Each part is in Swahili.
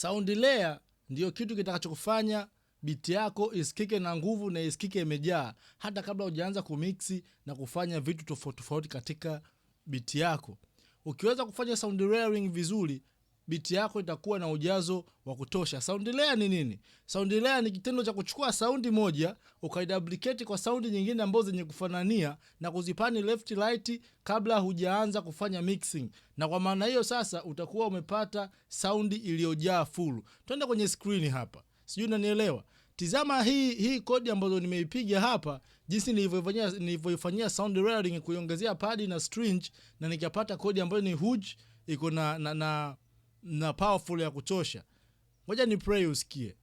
Sound layer ndiyo kitu kitakachokufanya beat yako isikike na nguvu na isikike imejaa, hata kabla hujaanza kumix na kufanya vitu tofauti tofauti katika beat yako. Ukiweza kufanya sound layering vizuri, beat yako itakuwa na ujazo wa kutosha. Sound layer ni nini? Sound layer ni kitendo cha kuchukua saundi moja ukaiduplicate kwa saundi nyingine ambazo zenye kufanania na kuzipan left, right kabla hujaanza kufanya mixing, na kwa maana hiyo sasa utakuwa umepata saundi iliyojaa full. Twende kwenye screen hapa, sijui unanielewa. Tizama hii kodi ambazo nimeipiga hapa, jinsi nilivyoifanyia sound layering, kuiongezea pad na string, na nikapata kodi ambayo ni huge, iko na powerful ya kutosha. Ngoja ni play usikie.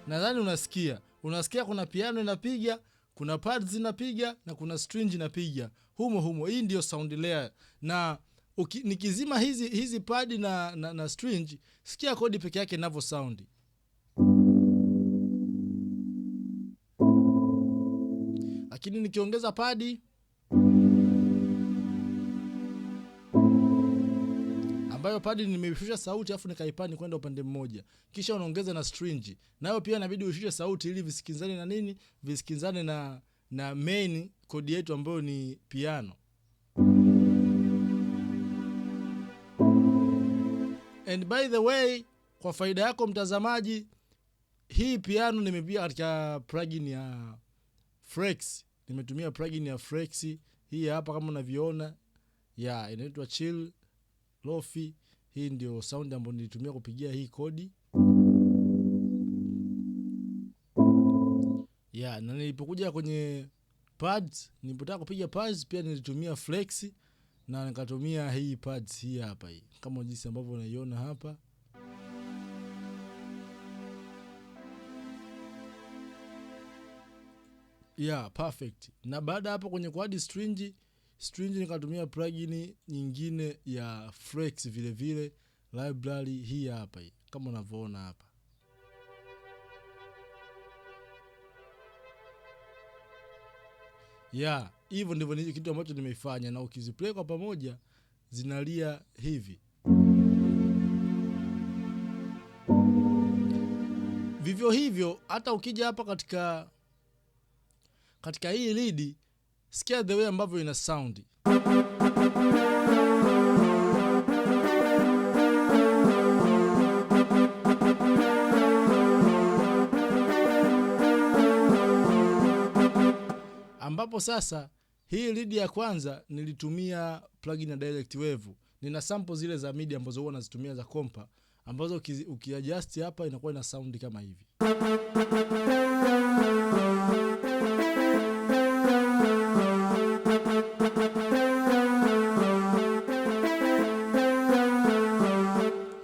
Nadhani unasikia. Unasikia kuna piano inapiga, kuna pads zinapiga na kuna string inapiga humo humo. Hii ndio sound layer. Na nikizima hizi pad na string, sikia kodi peke yake inavyo sound. Lakini nikiongeza pad ambayo pad nimeishusha sauti afu nikaipan kwenda upande mmoja, kisha unaongeza na string, nayo pia inabidi ushushe sauti ili visikizane na nini, visikizane na main kodi yetu ambayo ni piano. And by the way, kwa faida yako mtazamaji, hii piano nimepiga katika plugin ya Flex. Nimetumia plugin ya Flex hii hapa kama unavyoona, ya inaitwa Chill Lofi. Hii ndio sound ambayo nilitumia kupigia hii kodi. Ya, na nilipokuja kwenye pads, nilipotaka kupiga pads pia nilitumia Flex na nikatumia hii pads hii hapa hii, kama jinsi ambavyo unaiona hapa. Yeah, perfect. Na baada hapo kwenye kuadd string nikatumia plugin nyingine ya Flex vile vile, library hii hapa hii kama unavyoona hapa. Yeah, hivyo ndivyo ni kitu ambacho nimeifanya, na ukiziplay kwa pamoja zinalia hivi. Vivyo hivyo hata ukija hapa katika hii lead, sikia the way ambavyo ina sound. Ambapo sasa hii lead ya kwanza nilitumia plugin ya Direct Wave. Nina sample zile za MIDI ambazo huwa nazitumia za kompa, ambazo ukiadjust hapa inakuwa ina sound kama hivi.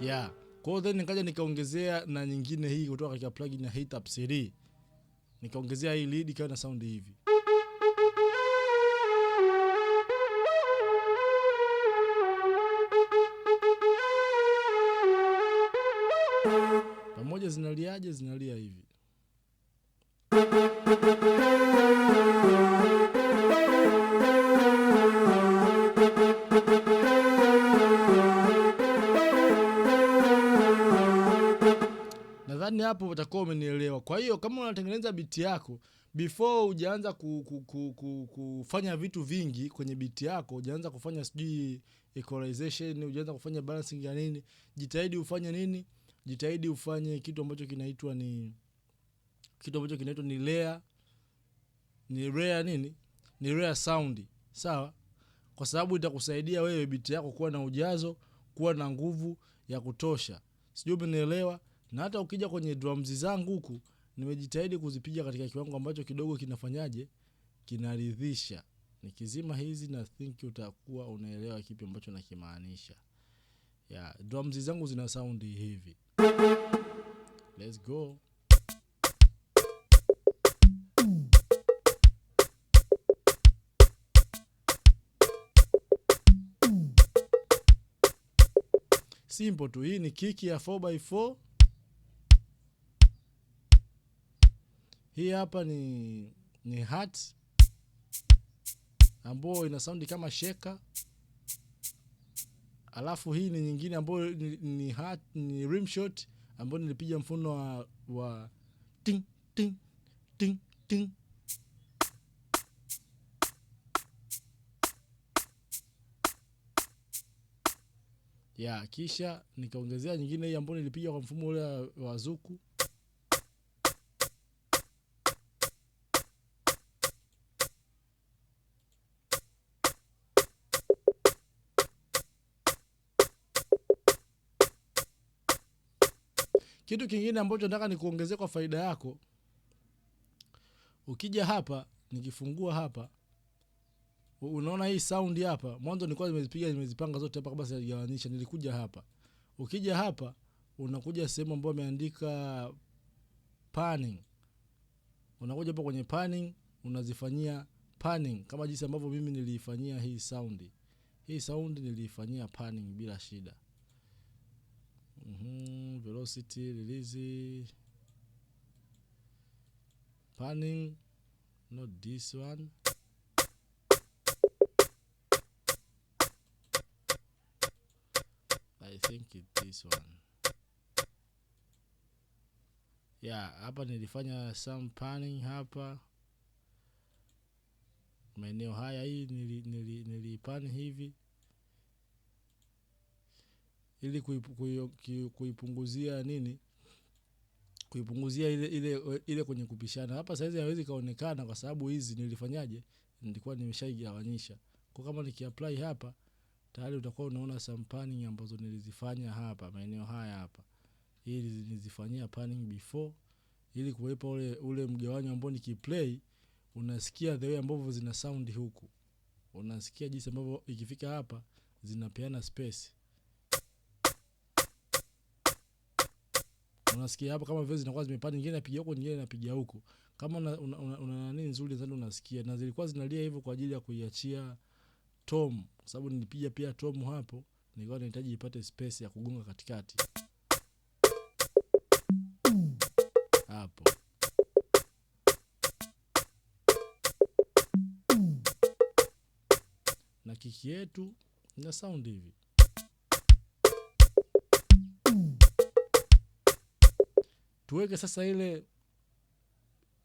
Yeah. Kwa hiyo then nikaja nikaongezea na nyingine hii kutoka katika plugin ya Hit Up 3. Nikaongezea hii lead ikawa na sound hivi. Pamoja zinaliaje? Zinalia hivi. Nadhani hapo utakuwa umenielewa. Kwa hiyo kama unatengeneza beat yako, before hujaanza kufanya vitu vingi kwenye beat yako, hujaanza kufanya sijui equalization, hujaanza kufanya balancing ya nini, jitahidi ufanye nini? Jitahidi ufanye kitu ambacho kinaitwa ni kitu ambacho kinaitwa ni layer, ni layer nini? Ni layer sound. Sawa? Kwa sababu itakusaidia wewe beat yako kuwa na ujazo, kuwa na nguvu ya kutosha. Sijui umenielewa? Na hata ukija kwenye drums zangu huku nimejitahidi kuzipiga katika kiwango ambacho kidogo kinafanyaje? Kinaridhisha. Nikizima hizi na think utakuwa unaelewa kipi ambacho nakimaanisha. Yeah, drums zangu zina sound hivi. Let's go. Simple tu, hii ni kick ya 4x4. Hii hapa ni ni hat ambayo ina sound kama shaker. Alafu hii ni nyingine ambayo ni hat, ni rim shot ambayo nilipiga mfumo wa ting ting ting ting. Ya, kisha nikaongezea nyingine hii ambayo nilipiga kwa mfumo ule wa zuku. Kitu kingine ambacho nataka nikuongezee kwa faida yako, ukija hapa nikifungua hapa, unaona hii sound hapa, mwanzo nilikuwa nimezipiga nimezipanga zote hapa kabla sijagawanyisha, nilikuja hapa. Ukija hapa unakuja sehemu ambayo imeandika panning. Unakuja hapa kwenye panning, unazifanyia panning kama jinsi ambavyo mimi niliifanyia hii sound. Hii sound niliifanyia panning bila shida. Velocity, release, panning, not this one. I think it's this one. Yeah, hapa nilifanya some panning hapa. Maeneo haya hii nilipan hivi ili kuipunguzia nini? Kuipunguzia ile kwenye kupishana. Hapa saizi haiwezi kaonekana kwa sababu hizi nilifanyaje? Nilikuwa nimeshaigawanyisha. Kwa kama nikiapply hapa tayari utakuwa unaona some panning ambazo nilizifanya hapa maeneo haya hapa. Hii nilizifanyia panning before ili kuwepa ule mgawanyo ambao nikiplay unasikia the way ambavyo zina sound huku. Unasikia jinsi ambavyo ikifika hapa zinapeana space. Unasikia hapo kama vile zinakuwa zimepanda, nyingine inapiga huko, nyingine inapiga huko. Kama una nani nzuri sana unasikia. Na zilikuwa zinalia hivyo kwa ajili ya kuiachia tom, kwa sababu nilipiga pia tom hapo, nilikuwa nahitaji ipate space ya kugonga katikati. Hapo. Na kiki yetu ina sound hivi. Tuweke sasa ile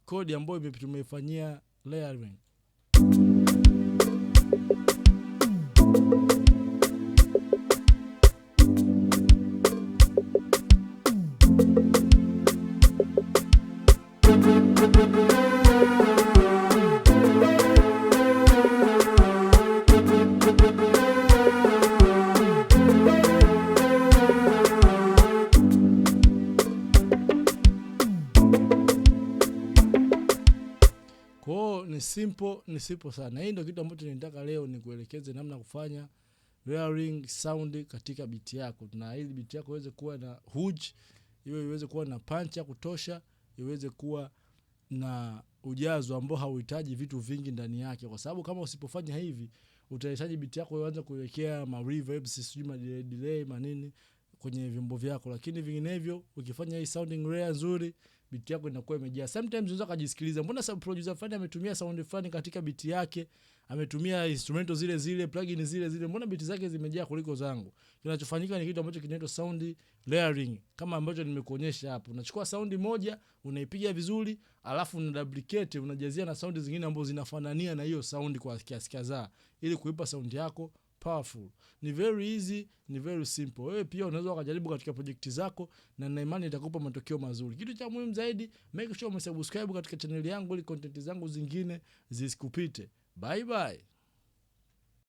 kodi ambayo tumeifanyia layering. Ni simple sana. Hii ndio kitu ambacho nilitaka leo nikuelekeze namna kufanya layering sound katika beat yako. Na ili beat yako iweze kuwa na huge, iweze kuwa na punch ya kutosha, iweze kuwa na ujazo ambao hauhitaji vitu vingi ndani yake. Kwa sababu kama usipofanya hivi, utahitaji beat yako ianze kuwekea ma reverbs, sijui ma delay, ma nini kwenye vyombo vyako. Lakini vinginevyo ukifanya hii sounding layer nzuri, beat yako inakuwa imejaa. Sometimes unaweza kujisikiliza, mbona sub producer fulani ametumia sound fulani katika beat yake, ametumia instrumental zile zile, plugin zile zile, mbona beat zake zimejaa kuliko zangu? Kinachofanyika ni kitu ambacho kinaitwa sound layering, kama ambacho nimekuonyesha hapo. Unachukua sound moja, unaipiga vizuri, alafu una duplicate, unajazia na sound zingine ambazo zinafanania na hiyo sound kwa kiasi kadhaa, ili kuipa sound yako powerful. Ni very easy, ni very simple. Wewe pia unaweza ukajaribu katika project zako na nina imani itakupa matokeo mazuri. Kitu cha muhimu zaidi, make sure umesubscribe katika channel yangu ili content zangu zingine zisikupite. Bye bye.